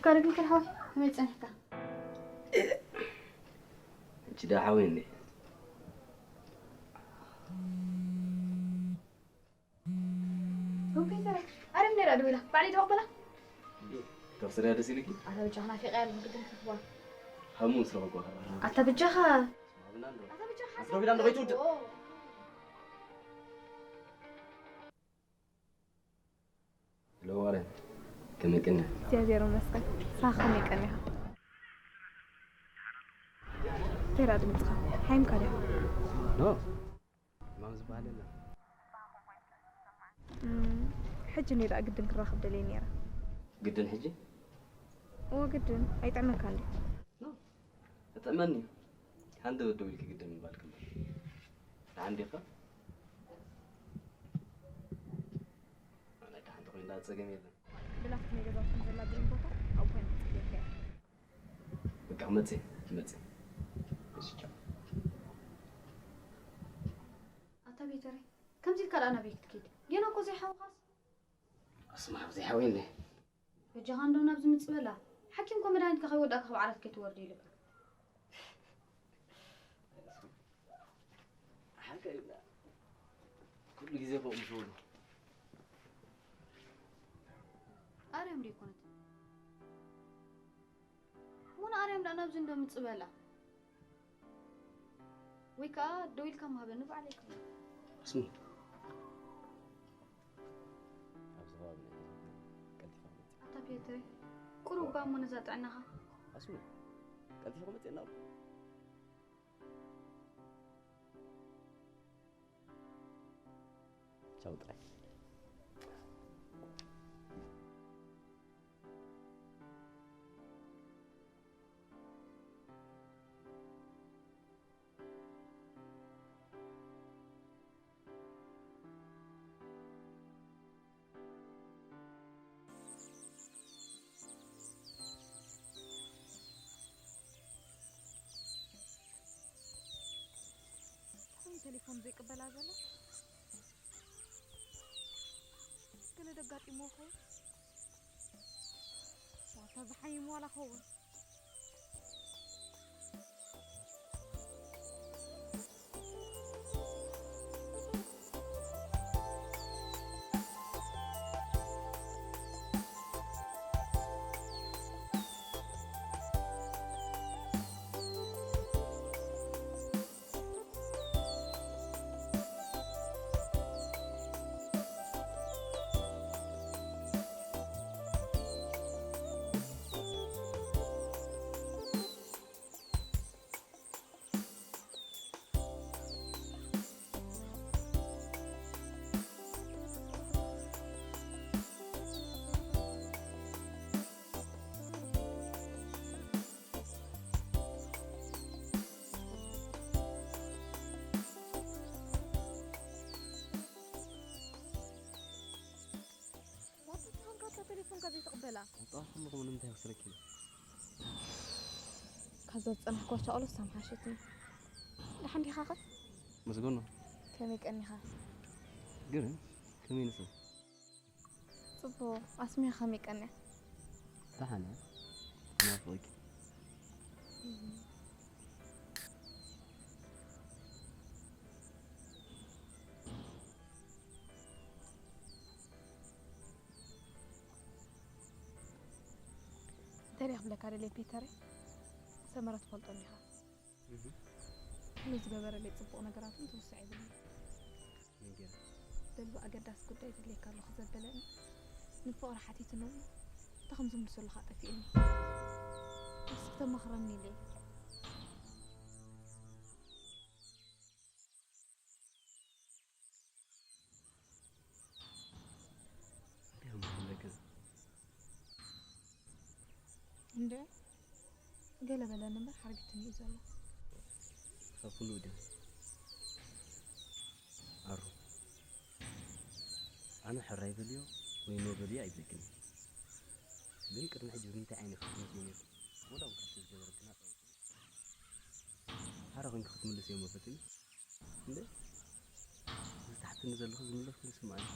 ካርጊ ከርሓወይ ከመይ ጸኒሕካ? ሕጂ ዳ ሓወይ እንዴ? ኮምፒተር ኣረም ነራ ደዊላ ባዕለይ ደወቅ በላ። ካብ ስርያ ደስ ኢልኪ? ኣታ ብጃኻ ናፊቀ ያለ ግድን ክትዋ። ሃሙ ስለ ኮኮ። ኣታ ብጃኻ። ኣታ ብጃኻ። ደዊላ እንዶ ከይትውድእ። ኦ። ሄሎ ማርያም፣ ከመይ ቀኒኻ? እግዚኣብሔር ይመስገን። ንስኻ ከመይ ቀኒኻ? ተራ ድምፅኻ ሓይምካ ዲኻ? ኖ፣ ሕማም ዝበሃል የለን። እም፣ ሕጂ እንድዩ ደኣ ግድን ክራኸብ ደልየ ነይረ። ግድን ሕጂ? እወ፣ ግድን። ኣይጥዕመካን ድዩ? ኖ፣ እጥዕመኒ። ሃንደ ወዲ ኢልኪ ግድን ምባል ከሎ። ደሓን ዲኻ? ኣነ ደሓን ተኾይኑ ደኣ ጸገም የለን። ብላፍቲ ናይ ገዛውትኩም ዘላ ግሪን ቦታ ኣብኡ ኮይና ክትጽበየካ እያ። በቃ ክመጽእ እየ፣ ክመጽእ እየ። እሺ፣ ቻው። ኣታ ቤተረይ፣ ከምዚ ኢልካ ደኣ ናበይ ክትከይድ? ጌና እኮ ዘይሓውኻስ። ኣስማዕ፣ ዘይሓወይ እንዴ? በጃኻ እንዶ ናብዚ ምጽእ በላ። ሓኪም እኮ መድሃኒትካ ከይወዳእካ ካብ ዓራት ከይትወርድ ኢሉካ። ሓቂ እዩ። ኩሉ ግዜ ከምኡ ምስ በሉ። ኣርያም ዶ ኣይኮነትን? እሞ ንኣርያም ደኣ ናብዚ እንዶ ምጽእ በላ። ወይ ከኣ ደው ኢልካ ምሃበኒ ባዕለይ ክብል። ኣስሚ፣ ኣብዚ ከባቢ ናይ ቀልጢፋ መጽእ። ኣታ ፔትሬ፣ ቁሩብ እባ እሞ ነዛ ጥዕናኻ። ኣስሚ፣ ቀልጢፋ መጽእ እናበልኩ። ቻው ጥራይ። እንታይ ቴሌፎን ዘይቅበላ ዘሎ? ገለ ደጋጢሞ ኸውን? ዋታ ዝሓይም ዋላ ኸውን? ዋታ ተኾንካ እታ ቴሌፎንካ ዘይትቕበላ? ኣጣዋኹም እኮ ምንም እንታይ ወስደኪ? ካብዛ ዝጸናሕኳ ቻኦሎስ ሳምሓሸትኒ። ደሓን ዲኻ ኸ? መስገኖ። ከመይ ቀኒኻ? ግን ከመይ ንስኺ? ጽቡቕ። ኣስሚኻ ከመይ ቀንያ? ደሓን እያ። ናፍቐኪ። እንታይ ደኣ ክብለካ ደልየ ፒተረይ? ሰመረ ትፈልጦ እንዲኻ። እህ። ኩሉ ዝገበረለይ ጽቡቕ ነገራት እውን ትውስዕ የብሉን። ምን ገይረ? በል ብኣገዳሲ ጉዳይ ዘድልየካ ኣለኹ ዘበለኒ። ንፍቕሪ ሓቲትኒ እውን እንታይ ከም ዝምልሰሉ ኸኣ ጠፊኡኒ። እስኪ ተማኽረኒ ኢለ። እንታይ እዮም ዝብለካ? እንደ ገለ በለኒ እምበር ሓርጊትኒ እዩ ዘሎ። ካብ ኩሉ ድዩ? ኣሩ፣ ኣነ ሕራይ በልዮ ወይ ኖ በልዮ ኣይብለክን እየ። ግን ቅድሚ ሕጂ ብምንታይ ዓይነት ክትመልስዮ ነይርኪ? ወላ እውን ካብቲ ዝገበረልክና ጸውዒ። ሓራ ኮይንኪ ክትምልስዮ እሞ ፈትኒ። እንደ፣ እዚ ትሓትኒ ዘለኺ ዝምለስኩ ይስምዓኒ።